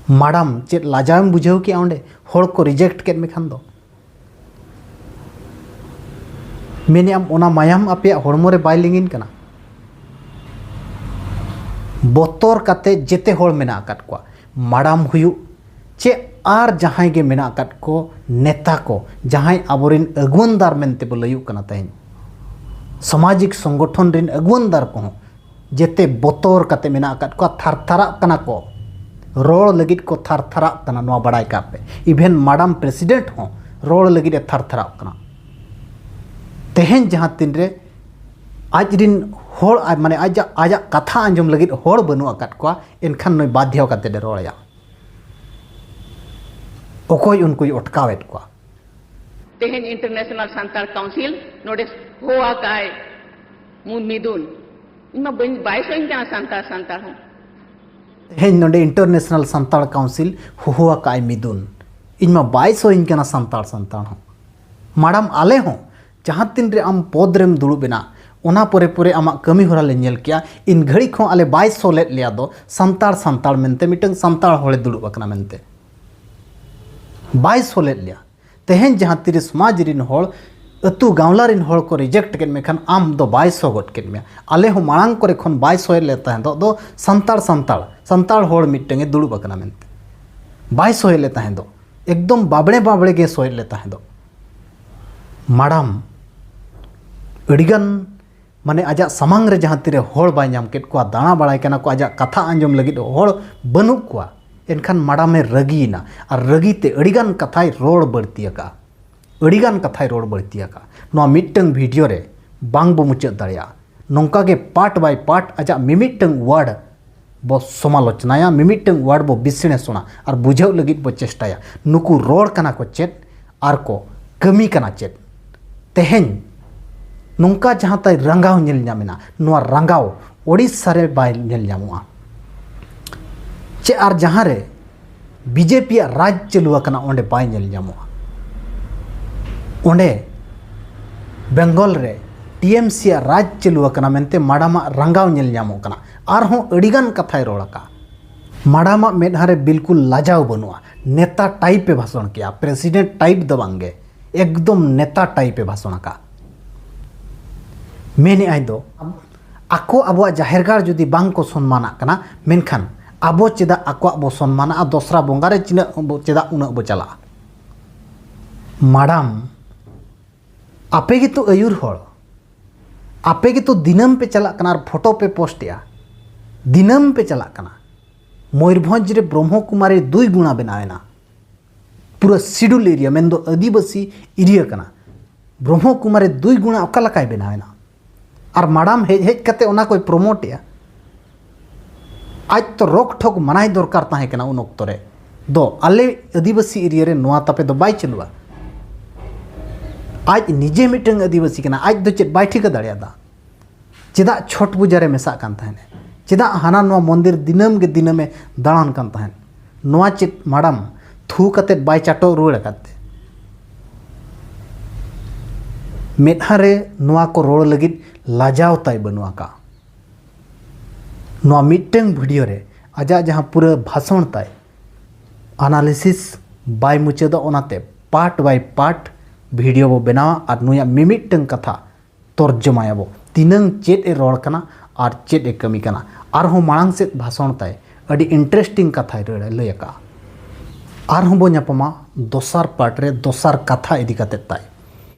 ᱢᱟᱰᱟᱢ, ᱪᱮᱫ ᱞᱟᱡᱟᱣᱮᱢ ᱵᱩᱡᱷᱟᱹᱣ ᱠᱮᱜᱼᱟ ᱚᱸᱰᱮ? ᱦᱚᱲ ᱠᱚ ᱨᱤᱡᱮᱠᱴ ᱠᱮᱫ ᱢᱮ ᱠᱷᱟᱱ ᱫᱚ? ᱢᱮᱱᱮᱜ ᱟᱢ ᱚᱱᱟ ᱢᱟᱭᱟᱢ ᱟᱯᱮᱭᱟᱜ ᱦᱚᱲᱢᱚ ᱨᱮ ᱵᱟᱭ ᱞᱤᱸᱜᱤᱱ ᱠᱟᱱᱟ? ᱵᱚᱛᱚᱨ ᱠᱟᱛᱮ ᱡᱮᱛᱮ ᱦᱚᱲ ᱢᱮᱱᱟᱜ ᱟᱠᱟᱫ ᱠᱚᱣᱟ, ᱢᱟᱰᱟᱢ ᱦᱩᱭᱩᱜ ᱪᱮ ᱟᱨ ᱡᱟᱦᱟᱸᱭ ᱜᱮ ᱢᱮᱱᱟᱜ ᱟᱠᱟᱫ ᱠᱚ, ᱱᱮᱛᱟ ᱠᱚ, ᱡᱟᱦᱟᱸᱭ ᱟᱵᱚᱨᱮᱱ ᱟᱹᱜᱩᱣᱟᱹᱱᱫᱟᱨ ᱢᱮᱱᱛᱮ ᱵᱚ ᱞᱟᱹᱭᱩᱜ ᱠᱟᱱᱟ ᱛᱮᱦᱮᱧ, ᱥᱟᱢᱟᱡᱤᱠ ᱥᱚᱝᱜᱚᱴᱷᱚᱱ ᱨᱮᱱ ᱟᱹᱜᱩᱣᱟᱹᱱᱫᱟᱨ ᱠᱚᱦᱚᱸ ᱡᱮᱛᱮ ᱵᱚᱛᱚᱨ ᱠᱟᱛᱮ ᱢᱮᱱᱟᱜ ᱟᱠᱟᱫ ᱠᱚᱣᱟ, ᱛᱷᱟᱨ ᱛᱷᱟᱨᱟᱜ ᱠᱟᱱᱟ ᱠᱚ, ᱨᱚᱲ ᱞᱟᱹᱜᱤᱫ ᱠᱚ ᱛᱷᱟᱨ ᱛᱷᱟᱨᱟᱜ ᱠᱟᱱᱟ᱾ ᱱᱚᱣᱟ ᱵᱟᱲᱟᱭ ᱠᱟᱜ ᱯᱮ, ᱤᱵᱷᱮᱱ ᱢᱟᱰᱟᱢ ᱯᱨᱮᱥᱤᱰᱮᱱᱴ ᱦᱚᱸ ᱨᱚᱲ ᱞᱟᱹᱜᱤᱫ ᱮ ᱛᱷᱟᱨ ᱛᱷᱟᱨᱟᱜ ᱠᱟᱱᱟ᱾ ᱛᱮᱦᱮᱧ ᱡᱟᱦᱟᱸ ᱛᱤᱱᱨᱮ ᱟᱡ ᱨᱤᱱ ᱦᱚᱲ, ᱢᱟᱱᱮ ᱟᱡᱟᱜ, ᱟᱡᱟᱜ ᱠᱟᱛᱷᱟ ᱟᱸᱡᱚᱢ ᱞᱟᱹᱜᱤᱫ ᱦᱚᱲ ᱵᱟᱹᱱᱩᱜ ᱟᱠᱟᱫ ᱠᱚᱣᱟ, ᱮᱱᱠᱷᱟᱱ ᱱᱩᱭ ᱵᱟᱫᱷᱭᱚ ᱠᱟᱛᱮ ᱮ ᱨᱚᱲᱮᱭᱟ᱾ ᱚᱠᱚᱭ ᱩᱱᱠᱩᱭ ᱚᱴᱠᱟᱣᱮᱫ ᱠᱚᱣᱟ? ᱛᱮᱦᱮᱧ ᱤᱱᱴᱟᱨᱱᱮᱥᱱᱟᱞ ᱥᱟᱱᱛᱟᱲ ᱠᱟᱣᱩᱱᱥᱤᱞ ᱱᱚᱰᱮ ᱦᱚᱦᱚ ᱟᱠᱟᱫᱼᱟᱭ ᱢᱩ-, ᱢᱤᱫᱩᱱ᱾ ᱤᱧ ᱢᱟ ᱵᱟᱹᱧ, ᱵᱟᱭ ᱥᱚᱧ ᱠᱟᱱᱟ ᱥᱟᱱᱛᱟᱲ, ᱥᱟᱱᱛᱟᱲ ᱦᱚᱸ᱾ ᱛᱮᱦᱮᱧ ᱱᱚᱰᱮ ᱤᱱᱴᱟᱨᱱᱮᱥᱱᱟᱞ ᱥᱟᱱᱛᱟᱲ ᱠᱟᱣᱩᱱᱥᱤᱞ ᱦᱚᱦᱚ ᱟᱠᱟᱫᱼᱟᱭ ᱢᱤᱫᱩᱱ᱾ ᱤᱧ ᱢᱟ ᱵᱟᱭ ᱥᱚᱧ ᱠᱟᱱᱟ ᱥᱟᱱᱛᱟᱲ, ᱥᱟᱱᱛᱟᱲ ᱦᱚᱸ᱾ ᱢᱟᱰᱟᱢ, ᱟᱞᱮ ᱦᱚᱸ ᱡᱟᱦᱟᱸ ᱛᱤᱱ ᱨᱮ ᱟᱢ ᱯᱚᱫᱽ ᱨᱮᱢ ᱫᱩᱲᱩᱵ ᱮᱱᱟ, ᱚᱱᱟ ᱯᱚᱨᱮ ᱯᱚᱨᱮ ᱟᱢᱟᱜ ᱠᱟᱹᱢᱤ ᱦᱚᱨᱟ ᱞᱮ ᱧᱮᱞ ᱠᱮᱜᱼᱟ, ᱤᱱ ᱜᱷᱟᱹᱲᱤᱡ ᱦᱚᱸ ᱟᱞᱮ ᱵᱟᱭ ᱥᱚ ᱞᱮᱫ ᱞᱮᱭᱟ ᱫᱚ ᱥᱟᱱᱛᱟᱲ, ᱥᱟᱱᱛᱟᱲ ᱢᱮᱱᱛᱮ, ᱢᱤᱫᱴᱟᱝ ᱥᱟᱱᱛᱟᱲ ᱦᱚᱲᱮ ᱫᱩᱲᱩᱵ ᱟᱠᱟᱱᱟ ᱢᱮᱱᱛᱮ᱾ ᱵᱟᱭ ᱥᱚ ᱞᱮᱫ ᱞᱮᱭᱟ᱾ ᱛᱮᱦᱮᱧ ᱡᱟᱦᱟᱸ ᱛᱤᱨᱮ ᱥᱚᱢᱟᱡᱽ ᱨᱤᱱ ᱦᱚᱲ, ᱟᱹᱛᱩ ᱜᱟᱶᱞᱟ ᱨᱤᱱ ᱦᱚᱲ ᱠᱚ ᱨᱤᱡᱮᱠᱴ ᱠᱮᱫ ᱢᱮ ᱠᱷᱟᱱ ᱟᱢ ᱫᱚ ᱵᱟᱭ ᱥᱚ ᱜᱚᱫ ᱠᱮᱫ ᱢᱮᱭᱟ᱾ ᱟᱞᱮ ᱦᱚᱸ ᱢᱟᱲᱟᱝ ᱠᱚᱨᱮ ᱠᱷᱚᱱ ᱵᱟᱭ ᱥᱚᱭᱮᱫ ᱞᱮ ᱛᱟᱦᱮᱸ ᱫᱚ, ᱫᱚ ᱥᱟᱱᱛᱟᱲ, ᱥᱟᱱᱛᱟᱲ, ᱥᱟᱱᱛᱟᱲ ᱦᱚᱲ ᱢᱤᱫᱴᱟᱝ ᱮ ᱫᱩᱲᱩᱵ ᱟᱠᱟᱱᱟ ᱢᱮᱱᱛᱮ᱾ ᱵᱟᱭ ᱥᱚᱭᱮᱫ ᱞᱮ ᱛᱟᱦᱮᱸ ᱫᱚ, ᱮᱠᱫᱚᱢ ᱵᱟᱵᱲᱮ ᱵᱟᱵᱲᱮ ᱜᱮ ᱥᱚᱭᱮᱫ ᱞᱮ ᱛᱟᱦᱮᱸ ᱫᱚ᱾ ᱢᱟᱰᱟᱢ, ᱟᱹᱰᱤᱜᱟᱱ ᱢᱟᱱᱮ ᱟᱡᱟᱜ ᱥᱟᱢᱟᱝ ᱨᱮ ᱡᱟᱦᱟᱸ ᱛᱤᱨᱮ ᱦᱚᱲ ᱵᱟᱭ ᱧᱟᱢ ᱠᱮᱫ ᱠᱚᱣᱟ, ᱫᱟᱬᱟ ᱵᱟᱲᱟᱭ ᱠᱟᱱᱟ ᱠᱚ, ᱟᱡᱟᱜ ᱠᱟᱛᱷᱟ ᱟᱸᱡᱚᱢ ᱞᱟᱹᱜᱤᱫ ᱦᱚᱲ ᱵᱟᱹᱱᱩᱜ ᱠᱚᱣᱟ, ᱮᱱᱠᱷᱟᱱ ᱢᱟᱰᱟᱢᱮ ᱨᱟᱹᱜᱤᱭᱮᱱᱟ᱾ ᱟᱨ ᱨᱟᱹᱜᱤ ᱛᱮ ᱟᱹᱰᱤᱜᱟᱱ ᱠᱟᱛᱷᱟᱭ ᱨᱚᱲ ᱵᱟᱹᱲᱛᱤ ᱟᱠᱟᱫᱼᱟ, ᱟᱹᱰᱤᱜᱟᱱ ᱠᱟᱛᱷᱟᱭ ᱨᱚᱲ ᱵᱟᱹᱲᱛᱤ ᱟᱠᱟᱫᱼᱟ᱾ ᱱᱚᱣᱟ ᱢᱤᱫᱴᱟᱝ ᱵᱷᱤᱰᱤᱭᱳ ᱨᱮ ᱵᱟᱝ ᱵᱚ ᱢᱩᱪᱟᱹᱫ ᱫᱟᱲᱮᱭᱟᱜᱼᱟ᱾ ᱱᱚᱝᱠᱟ ᱜᱮ ᱯᱟᱨᱴ ᱵᱟᱭ ᱯᱟᱨᱴ ᱟᱡᱟᱜ ᱢᱤᱢᱤᱫᱴᱟᱝ ᱣᱟᱨᱰ ᱵᱚ ᱥᱚᱢᱟᱞᱳᱪᱚᱱᱟᱭᱟ, ᱢᱤᱢᱤᱫᱴᱟᱝ ᱣᱟᱨᱰ ᱵᱚ ᱵᱤᱥᱲᱮᱥᱚᱱᱟ ᱟᱨ ᱵᱩᱡᱷᱟᱹᱣ ᱞᱟᱹᱜᱤᱫ ᱵᱚ ᱪᱮᱥᱴᱟᱭᱟ ᱱᱩᱠᱩ ᱨᱚᱲ ᱠᱟᱱᱟ ᱠᱚ ᱪᱮᱫ ᱟᱨ ᱠᱚ ᱠᱟᱹᱢᱤ ᱠᱟᱱᱟ ᱪᱮᱫ᱾ ᱛᱮᱦᱮᱧ ᱱᱚᱝᱠᱟ ᱡᱟᱦᱟᱸ ᱛᱟᱭ ᱨᱟᱸᱜᱟᱣ ᱧᱮᱞ ᱧᱟᱢ ᱮᱱᱟ, ᱱᱚᱣᱟ ᱨᱟᱸᱜᱟᱣ ᱳᱰᱤᱥᱟ ᱨᱮ ᱵᱟᱭ ᱧᱮᱞ ᱧᱟᱢᱚᱜᱼᱟ᱾ ᱪᱮ ᱟᱨ ᱡᱟᱦᱟᱸ ᱨᱮ ᱵᱤᱡᱮᱯᱤ ᱟᱜ ᱨᱟᱡᱽ ᱪᱟᱹᱞᱩ ᱟᱠᱟᱱᱟ, ᱚᱸᱰᱮ ᱵᱟᱭ ᱧᱮᱞ ᱧᱟᱢᱚᱜᱼᱟ᱾ ᱚᱸᱰᱮ ᱵᱮᱝᱜᱚᱞ ᱨᱮ ᱴᱤ ᱮᱢ ᱥᱤ ᱟᱜ ᱨᱟᱡᱽ ᱪᱟᱹᱞᱩ ᱟᱠᱟᱱᱟ ᱢᱮᱱᱛᱮ ᱢᱟᱰᱟᱢᱟᱜ ᱨᱟᱸᱜᱟᱣ ᱧᱮᱞ ᱧᱟᱢᱚᱜ ᱠᱟᱱᱟ᱾ ᱟᱨᱦᱚᱸ ᱟᱹᱰᱤᱜᱟᱱ ᱠᱟᱛᱷᱟᱭ ᱨᱚᱲ ᱟᱠᱟᱫ᱾ ᱢᱟᱰᱟᱢᱟᱜ ᱢᱮᱫᱦᱟ ᱨᱮ ᱵᱤᱞᱠᱩᱞ ᱞᱟᱡᱟᱣ ᱵᱟᱹᱱᱩᱜᱼᱟ᱾ ᱱᱮᱛᱟ ᱴᱟᱭᱤᱯ ᱮ ᱵᱷᱟᱥᱚᱱ ᱠᱮᱜᱼᱟ, ᱯᱨᱮᱥᱤᱰᱮᱱᱴ ᱴᱟᱭᱤᱯ ᱫᱚ ᱵᱟᱝᱜᱮ, ᱮᱠᱫᱚᱢ ᱱᱮᱛᱟ ᱴᱟᱭᱤᱯ ᱮ ᱵᱷᱟᱥᱚᱱ ᱟᱠᱟᱫ᱾ ᱢᱮᱱᱮᱫ ᱟᱭ ᱫᱚ, ᱟᱠᱚ ᱟᱵᱚᱣᱟᱜ ᱡᱟᱦᱮᱨ ᱜᱟᱲ ᱡᱩᱫᱤ ᱵᱟᱝ ᱠᱚ ᱥᱚᱱᱢᱟᱱᱟᱜ ᱠᱟᱱᱟ, ᱢᱮᱱᱠᱷᱟᱱ ᱟᱵᱚ ᱪᱮᱫᱟᱜ ᱟᱠᱚᱣᱟᱜ ᱵᱚ ᱥᱚᱱᱢᱟᱱᱟᱜᱼᱟ? ᱫᱚᱥᱨᱟ ᱵᱚᱸᱜᱟ ᱨᱮ ᱪᱤᱱᱟᱹᱜ ᱵᱚ, ᱪᱮᱫᱟᱜ ᱩᱱᱟᱹᱜ ᱵᱚ ᱪᱟᱞᱟᱜᱼᱟ? ᱢᱟᱰᱟᱢ, ᱟᱯᱮ ᱜᱮᱛᱚ ᱟᱹᱭᱩᱨ ᱦᱚᱲ, ᱟᱯᱮ ᱜᱮᱛᱚ ᱫᱤᱱᱟᱹᱢ ᱯᱮ ᱪᱟᱞᱟᱜ ᱠᱟᱱᱟ ᱟᱨ ᱯᱷᱳᱴᱳ ᱯᱮ ᱯᱳᱥᱴ ᱮᱜᱼᱟ, ᱫᱤᱱᱟᱹᱢ ᱯᱮ ᱪᱟᱞᱟᱜ ᱠᱟᱱᱟ᱾ ᱢᱚᱭᱩᱨᱵᱷᱚᱸᱡᱽ ᱨᱮ ᱵᱨᱚᱦᱢᱚ ᱠᱩᱢᱟᱨᱤ ᱫᱩᱭ ᱜᱩᱬᱟ ᱵᱮᱱᱟᱣ ᱮᱱᱟ, ᱯᱩᱨᱟᱹ ᱥᱤᱰᱩᱞ ᱮᱨᱤᱭᱟ, ᱢᱮᱱᱫᱚ ᱟᱹᱫᱤᱵᱟᱹᱥᱤ ᱮᱨᱤᱭᱟ ᱠᱟᱱᱟ᱾ ᱵᱨᱚᱦᱢᱚ ᱠᱩᱢᱟᱨᱤ ᱫᱩᱭ ᱜᱩᱬᱟ ᱚᱠᱟ ᱞᱮᱠᱟᱭ ᱵᱮᱱᱟᱣ ᱮᱱᱟ? ᱟᱨ ᱢᱟᱰᱟᱢ ᱦᱮᱡ ᱦᱮᱡ ᱠᱟᱛᱮ ᱚᱱᱟ ᱠᱚᱭ ᱯᱨᱚᱢᱳᱴ ᱮᱜᱼᱟ᱾ ᱟᱡ ᱛᱚ ᱨᱚᱠ ᱴᱷᱚᱠ ᱢᱟᱱᱟᱭ ᱫᱚᱨᱠᱟᱨ ᱛᱟᱦᱮᱸ ᱠᱟᱱᱟ ᱩᱱ ᱚᱠᱛᱚ ᱨᱮ᱾ ᱫᱚ ᱟᱞᱮ ᱟᱹᱫᱤᱵᱟᱹᱥᱤ ᱮᱨᱤᱭᱟ ᱨᱮ ᱱᱚᱣᱟ ᱛᱟᱯᱮ ᱫᱚ ᱵᱟᱭ ᱪᱟᱹᱞᱩᱜᱼᱟ᱾ ᱟᱡ ᱱᱤᱡᱮ ᱢᱤᱫᱴᱟᱝ ᱟᱹᱫᱤᱵᱟᱹᱥᱤ ᱠᱟᱱᱟ, ᱟᱡ ᱫᱚ ᱪᱮᱫ ᱵᱟᱭ ᱴᱷᱤᱠᱟᱹ ᱫᱟᱲᱮᱭᱟᱫᱟ? ᱪᱮᱫᱟᱜ ᱪᱷᱚᱴ ᱯᱩᱡᱟ ᱨᱮ ᱢᱮᱥᱟᱜ ᱠᱟᱱ ᱛᱟᱦᱮᱱ? ᱪᱮᱫᱟᱜ ᱦᱟᱱᱟ ᱱᱚᱣᱟ ᱢᱚᱱᱫᱤᱨ ᱫᱤᱱᱟᱹᱢ ᱜᱮ ᱫᱤᱱᱟᱹᱢᱮ ᱫᱟᱬᱟᱱ ᱠᱟᱱ ᱛᱟᱦᱮᱸᱫ? ᱱᱚᱣᱟ ᱪᱮᱫ ᱢᱟᱰᱟᱢ ᱛᱷᱩ ᱠᱟᱛᱮᱫ ᱵᱟᱭ ᱪᱟᱴᱚ ᱨᱩᱣᱟᱹᱲ ᱟᱠᱟᱫ ᱛᱮ? ᱢᱮᱫᱦᱟ ᱨᱮ ᱱᱚᱣᱟ ᱠᱚ ᱨᱚᱲ ᱞᱟᱹᱜᱤᱫ ᱞᱟᱡᱟᱣ ᱛᱟᱭ ᱵᱟᱹᱱᱩᱜ ᱟᱠᱟᱫ᱾ ᱱᱚᱣᱟ ᱢᱤᱫᱴᱟᱝ ᱵᱷᱤᱰᱤᱭᱳ ᱨᱮ ᱟᱡᱟᱜ ᱡᱟᱦᱟᱸ ᱯᱩᱨᱟᱹ ᱵᱷᱟᱥᱚᱱ ᱛᱟᱭ, ᱟᱱᱟᱞᱤᱥᱤᱥ ᱵᱟᱭ ᱢᱩᱪᱟᱹᱫᱚᱜ, ᱚᱱᱟᱛᱮ ᱯᱟᱨᱴ ᱵᱟᱭ ᱯᱟᱨᱴ ᱵᱷᱤᱰᱤᱭᱳ ᱵᱚ ᱵᱮᱱᱟᱣᱟ ᱟᱨ ᱱᱩᱭᱟᱜ ᱢᱤᱢᱤᱫᱴᱟᱝ ᱠᱟᱛᱷᱟ ᱛᱚᱨᱡᱚᱢᱟᱭᱟᱵᱚ, ᱛᱤᱱᱟᱹᱝ ᱪᱮᱫ ᱮ ᱨᱚᱲ ᱠᱟᱱᱟ ᱟᱨ ᱪᱮᱫ ᱮ ᱠᱟᱹᱢᱤ ᱠᱟᱱᱟ᱾ ᱟᱨᱦᱚᱸ ᱢᱟᱲᱟᱝ ᱥᱮᱫ ᱵᱷᱟᱥᱚᱱ ᱛᱟᱭ ᱟᱹᱰᱤ ᱤᱱᱴᱟᱨᱮᱥᱴᱤᱝ ᱠᱟᱛᱷᱟᱭ ᱨᱟᱹᱲ-, ᱞᱟᱹᱭ ᱟᱠᱟᱫᱼᱟ᱾ ᱟᱨᱦᱚᱸ ᱵᱚ ᱧᱟᱯᱟᱢᱟ ᱫᱚᱥᱟᱨ ᱯᱟᱨᱴ ᱨᱮ ᱫᱚᱥᱟᱨ ᱠᱟᱛᱷᱟ ᱤᱫᱤ ᱠᱟᱛᱮᱫ ᱛᱟᱭ᱾